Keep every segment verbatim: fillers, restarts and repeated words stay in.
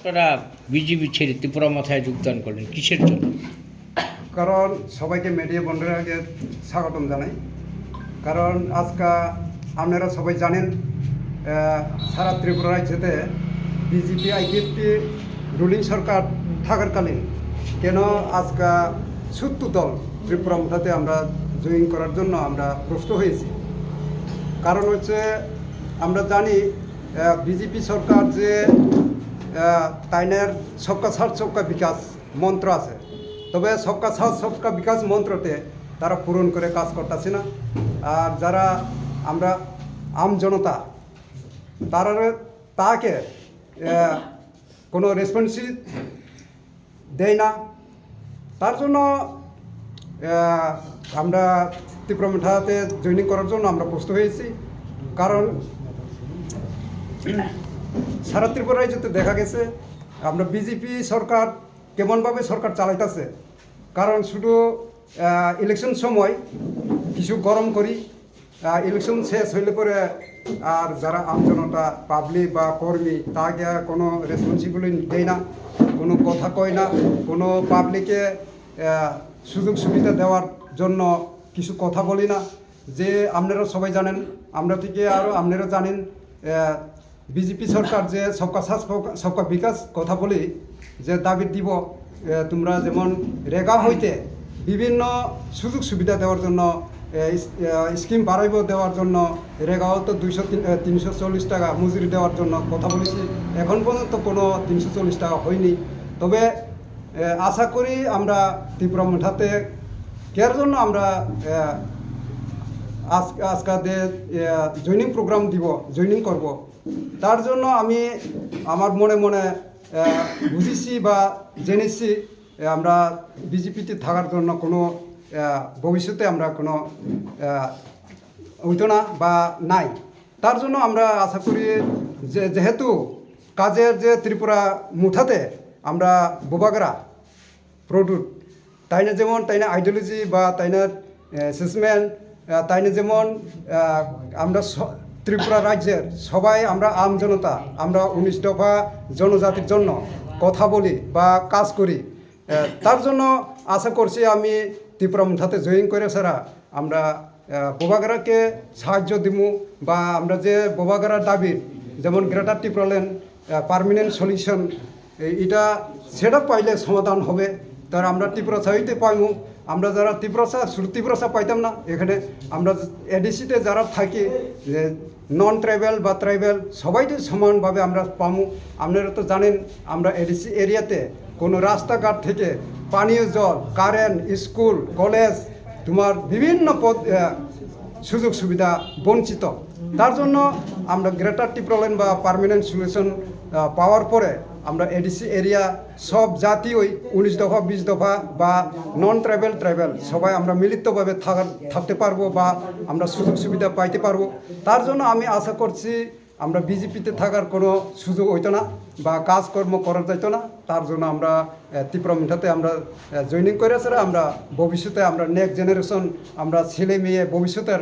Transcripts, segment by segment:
আপনারা বিজেপি ছেড়ে ত্রিপুরা মথায় যোগদান করলেন, কিসের জন্য? কারণ সবাইকে মিডিয়া বন্ধুরা আগে স্বাগতম জানাই। কারণ আজকে আপনারা সবাই জানেন, আহ, সারা ত্রিপুরা রাজ্যতে বিজেপি আইপিএফটি রুলিং সরকার থাকাকালীন কেন আজকে সত্তর দল ত্রিপুরা মথাতে আমরা জয়েন করার জন্য আমরা প্রস্তুত হয়েছি। কারণ হচ্ছে আমরা জানি, আহ, বিজেপি সরকার যে, আহ, তাইনের সবকা সাথ সবকা বিকাশ মন্ত্র আছে, তবে সবকা সাথ সবকা বিকাশ মন্ত্রতে তারা পূরণ করে কাজ করতেছে না। আর যারা আমরা আম জনতা, তারা তাকে, আহ, কোনো রেসপন্সই দেয় না। তার জন্য, আহ, আমরা ত্রিপুরা মথাতে জয়েনিং করার জন্য আমরা প্রস্তুত হয়েছি। কারণ সারা ত্রিপুরা রাজ্যতে দেখা গেছে আমরা বিজেপি সরকার কেমনভাবে সরকার চালাইতেছে। কারণ শুধু, আহ, ইলেকশন সময় কিছু গরম করি, আহ, ইলেকশন শেষ হইলে পরে আর যারা আম জনতা, পাবলিক বা কর্মী, তাকে কোনো রেসপন্সিবিলিটি দেয় না, কোনো কথা কয় না, কোনো পাবলিকে, আহ, সুযোগ সুবিধা দেওয়ার জন্য কিছু কথা বলি না। যে আপনারা সবাই জানেন, আমরা থেকে আরও আপনারা জানেন, আহ, বিজেপি সরকার যে সবকা সাথ সবকা, সবকা বিকাশ কথা বলি, যে দাবি দিব, এ, তোমরা যেমন রেগা হইতে বিভিন্ন সুযোগ সুবিধা দেওয়ার জন্য, এ, ইস-, এ, স্কিম বাড়াইব দেওয়ার জন্য রেগাও তো দুইশো তিন-, এ, তিনশো চল্লিশ টাকা মজুরি দেওয়ার জন্য কথা বলেছি। এখন পর্যন্ত কোনো তিনশো চল্লিশ টাকা হয়নি। তবে, এ, আশা করি আমরা ত্রিপুরা মথাতে কেয়ার জন্য আমরা, এ, আজ-, আজকাদের, এ, জয়েনিং প্রোগ্রাম দিব, জয়েনিং করব। তার জন্য আমি আমার মনে মনে, আহ, বুঝেছি বা জেনেছি, আহ, আমরা বিজেপিতে থাকার জন্য কোনো, আহ, ভবিষ্যতে আমরা কোনো, আহ, হইতো না বা নাই। তার জন্য আমরা আশা করি যে, যেহেতু কাজের যে ত্রিপুরা মথাতে আমরা বুবাগ্রা প্রদ্যুৎ, তাইনে যেমন তাইনে আইডিওলজি বা তাইনে, আহ, সেন্টিমেন্ট, আহ, তাইনে যেমন, আহ, আমরা স-, ত্রিপুরা রাজ্যের সবাই আমরা আম জনতা, আমরা উনিশ দফা জনজাতির জন্য কথা বলি বা কাজ করি। আহ, তার জন্য আশা করছি আমি ত্রিপুরা মথাতে জয়েন করে সারা আমরা, আহ, বুবাগ্রাকে সাহায্য দিমু বা আমরা যে বুবাগ্রার দাবি যেমন গ্রেটার টিপ্রাল্যান্ড, আহ, পার্মানেন্ট সলিউশন, এ-, এটা সেটা পাইলে সমাধান হবে। তার আমরা ত্রিপুরা সাহিত্যে পাইমু, আমরা যারা ত্রিপুরা সা-, শুধু ত্রিপুরা সা পাইতাম না, এখানে আমরা এডিসিতে যারা থাকি, যে নন ট্রাইবাল বা ট্রাইবাল, সবাই তো সমানভাবে আমরা পামু। আপনারা তো জানেন, আমরা এডিসি এরিয়াতে কোনো রাস্তাঘাট থেকে পানীয় জল, কারেন্ট, স্কুল, কলেজ, তোমার বিভিন্ন পদ-, আহ, সুযোগ সুবিধা বঞ্চিত। তার জন্য আমরা গ্রেটার টিপ্রাল্যান্ড বা পার্মানেন্ট সলিউশন, আহ, পাওয়ার পরে আমরা এডিসি এরিয়া সব জাতি ওই উনিশ দফা, বিশ দফা বা নন ট্রাইবাল ট্রাইবাল সবাই আমরা মিলিতভাবে থাকার, থাকতে পারবো বা আমরা সুযোগ সুবিধা পাইতে পারবো। তার জন্য আমি আশা করছি আমরা বিজেপিতে থাকার কোনো সুযোগ হইতো না বা কাজকর্ম করা যাইতো না। তার জন্য আমরা, আহ, ত্রিপুরা মথাতে আমরা, আহ, জয়েনিং করে আছে। আমরা ভবিষ্যতে আমরা নেক্সট জেনারেশন, আমরা ছেলে মেয়ে ভবিষ্যতের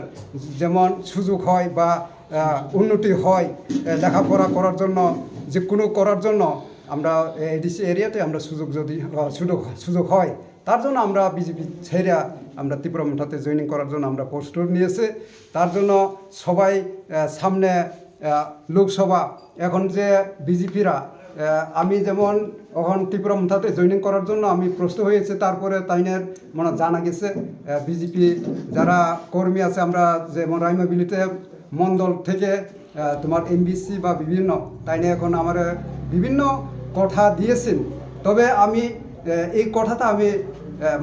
যেমন সুযোগ হয় বা, আহ, উন্নতি হয়, আহ, লেখাপড়া করার জন্য, যে কোনো করার জন্য আমরা এডিসি এরিয়াতে আমরা সুযোগ যদি, আহ, সুযোগ, সুযোগ হয়, তার জন্য আমরা বিজেপি ছেড়ে আমরা ত্রিপুরা মথাতে জয়েনিং করার জন্য আমরা প্রস্তুত নিয়েছে। তার জন্য সবাই, আহ, সামনে, আহ, লোকসভা এখন যে বিজেপিরা, আহ, আমি যেমন এখন ত্রিপুরা মথাতে জয়েনিং করার জন্য আমি প্রস্তুত হয়েছে, তারপরে তাইনের মানে জানা গেছে, আহ, বিজেপি যারা কর্মী আছে, আমরা যেমন রাইমাবিলিতে মণ্ডল থেকে, আহ, তোমার এমবিসি বা বিভিন্ন, তাইনে এখন আমার বিভিন্ন কথা দিয়েছেন। তবে আমি, আহ, এই কথাটা আমি, আহ,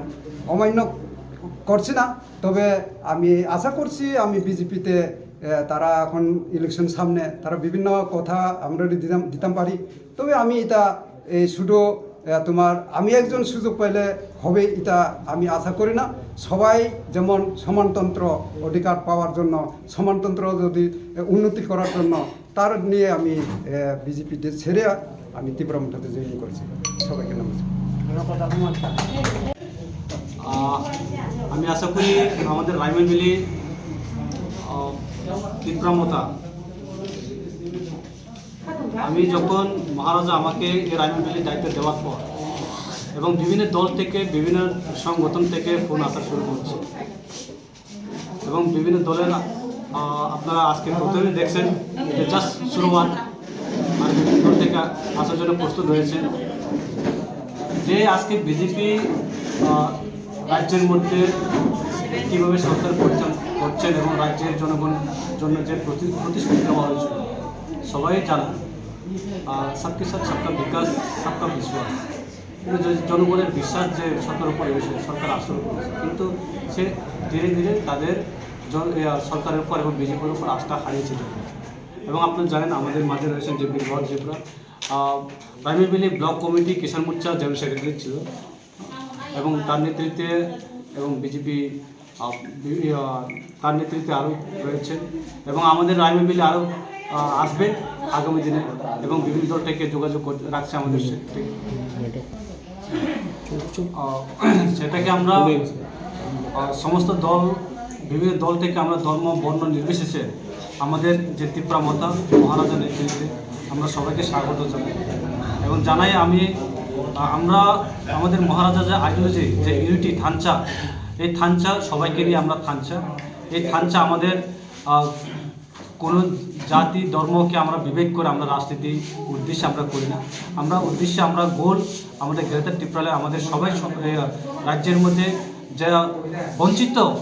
অমান্য করছি না। তবে আমি আশা করছি আমি বিজেপিতে, আহ, তারা এখন ইলেকশন সামনে, তারা বিভিন্ন কথা আমরা দিতাম, দিতাম পারি। তবে আমি এটা এই শুধু, আহ, তোমার আমি একজন সুযোগ পাইলে হবে, এটা আমি আশা করি না। সবাই যেমন সমানতন্ত্র অধিকার পাওয়ার জন্য, সমানতন্ত্র যদি, আহ, উন্নতি করার জন্য, তার নিয়ে আমি, আহ, বিজেপি ছেড়ে আমি ত্রিপুরা মথাতে জয়েন করছি। সবাইকে নমস্কার। আহ, আমি আশা করি আমাদের রাইমাবিলি, আহ, ত্রিপুরা মথা আমি যখন মহারাজা আমাকে এই রায়মা ভ্যালির দায়িত্ব দেওয়ার পর এবং বিভিন্ন দল থেকে, বিভিন্ন সংগঠন থেকে ফোন আসা শুরু করেছে এবং বিভিন্ন দলের, আহ, আপনারা আজকে প্রথমেই দেখছেন যে জাস্ট শুরুয়াত, আর বিভিন্ন দল থেকে আসার জন্য প্রস্তুত রয়েছে। যে আজকে বিজেপি রাজ্যের মধ্যে কীভাবে সরকার পরিচালনা করছেন এবং রাজ্যের জনগণের জন্য যে প্রতি- প্রতিশ্রুতি দেওয়া হয়েছিল, সবাই জানেন, আহ, সবকে সাথ সবকা বিকাশ, সবকা বিশ্বাস। কিন্তু যে জনগণের বিশ্বাস যে সরকার উপরে এসে সরকার আসলে করেছে, কিন্তু সে ধীরে ধীরে তাদের জন- ইয়া, সরকারের উপর এবং বিজেপির উপর আস্থা হারিয়েছে জনগণ। এবং আপনারা জানেন, আমাদের মাঝে রয়েছেন যে বীর বাহাদুর ত্রিপুরা, আহ, রায়মা ভ্যালি ব্লক কমিটি কিষাণ মোর্চা জেনারেল সেক্রেটারি ছিল, এবং তার নেতৃত্বে এবং বিজেপি, আহ, বি- আহ, তার নেতৃত্বে আরও রয়েছে এবং আমাদের রায়মা ভ্যালি আরও, আহ, আসবে আগামী দিনে এবং বিভিন্ন দল থেকে যোগাযোগ করতে- রাখছে আমাদের সাথে। আহ, সেটাকে আমরা, আহ, সমস্ত দল, বিভিন্ন দল থেকে আমরা ধর্ম বর্ণ নির্বিশেষে আমাদের যে তিপ্রা মথা মহারাজা নেতৃত্বে আমরা সবাইকে স্বাগত জানাই এবং জানাই আমি, আহ, আমরা আমাদের মহারাজা যে আইডিওলজি, যে ইউনিটি থানচা, এই থানচা সবাইকে নিয়ে আমরা থানচা। এই থানচা আমাদের, আহ, কোনো জাতি ধর্মকে আমরা বিভেদ করে আমরা রাজনীতি উদ্দেশ্যে আমরা করি না। আমরা উদ্দেশ্যে আমরা গোল আমাদের গ্রেটার ত্রিপুরা আমাদের সবাই সব- এ, রাজ্যের মধ্যে যারা বঞ্চিত,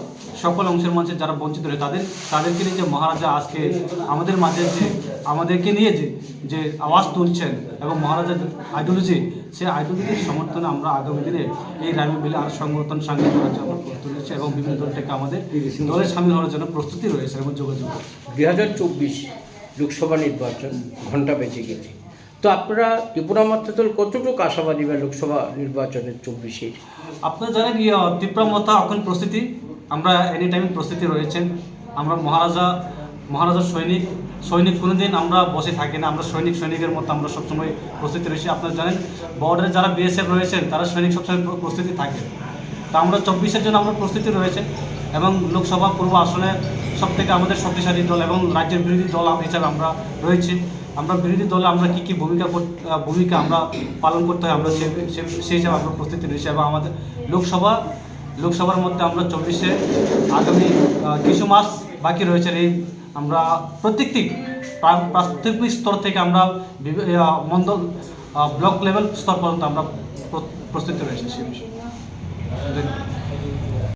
সকল অংশের মানুষের যারা বঞ্চিত রয়েছে তাদের, তাদেরকে নিয়ে যে মহারাজা আজকে আমাদের মাঝে যে আমাদেরকে নিয়ে যে যে আওয়াজ তুলছেন এবং মহারাজার আইডিওলজি, সেই আইডিওলজির সমর্থনে আমরা আগামী দিনে এই রায়মা ভ্যালি আর সংগঠন সাংগঠন করার জন্য প্রস্তুত রয়েছে এবং বিভিন্ন দল থেকে আমাদের দলে সামিল হওয়ার জন্য প্রস্তুতি রয়েছে এবং যোগাযোগ করছে। দুই হাজার চব্বিশ লোকসভা নির্বাচন ঘন্টা বেজে গেছে, তো আপনারা ত্রিপুরা মথা দল কতটুকু আশাবাদী বা লোকসভা নির্বাচনের চব্বিশে? আপনারা জানেন, ইয়ে, তিপ্রা মথা এখন প্রস্তুতি, আমরা এনি টাইম প্রস্তুতি রয়েছেন। আমরা মহারাজা, মহারাজার সৈনিক, সৈনিক কোনোদিন আমরা বসে থাকি না, আমরা সৈনিক সৈনিকের মতো আমরা সবসময় প্রস্তুতি রয়েছি। আপনারা জানেন, বর্ডারে যারা বিএসএফ রয়েছেন, তারা সৈনিক সবসময় প্র- প্রস্তুতি থাকে। তা আমরা চব্বিশের জন্য আমরা প্রস্তুতি রয়েছে এবং লোকসভা পূর্ব আসনে সব থেকে আমাদের শক্তিশালী দল এবং রাজ্যের বিরোধী দল হিসাবে আমরা রয়েছি। আমরা বিরোধী দলে আমরা কী কী ভূমিকা কর- আহ, ভূমিকা আমরা পালন করতে হয়, আমরা সে, সে, সেই হিসাবে আমরা প্রস্তুতি রয়েছি এবং আমাদের লোকসভা, লোকসভার মধ্যে আমরা চব্বিশে আগামী, আহ, কিছু মাস বাকি রয়েছে। এই আমরা প্রত্যেকটি প্রা- প্রাথমিক স্তর থেকে আমরা বিভি- আহ, মণ্ডল, আহ, ব্লক লেভেল স্তর পর্যন্ত আমরা প্র- প্রস্তুতি রয়েছে সে বিষয়ে।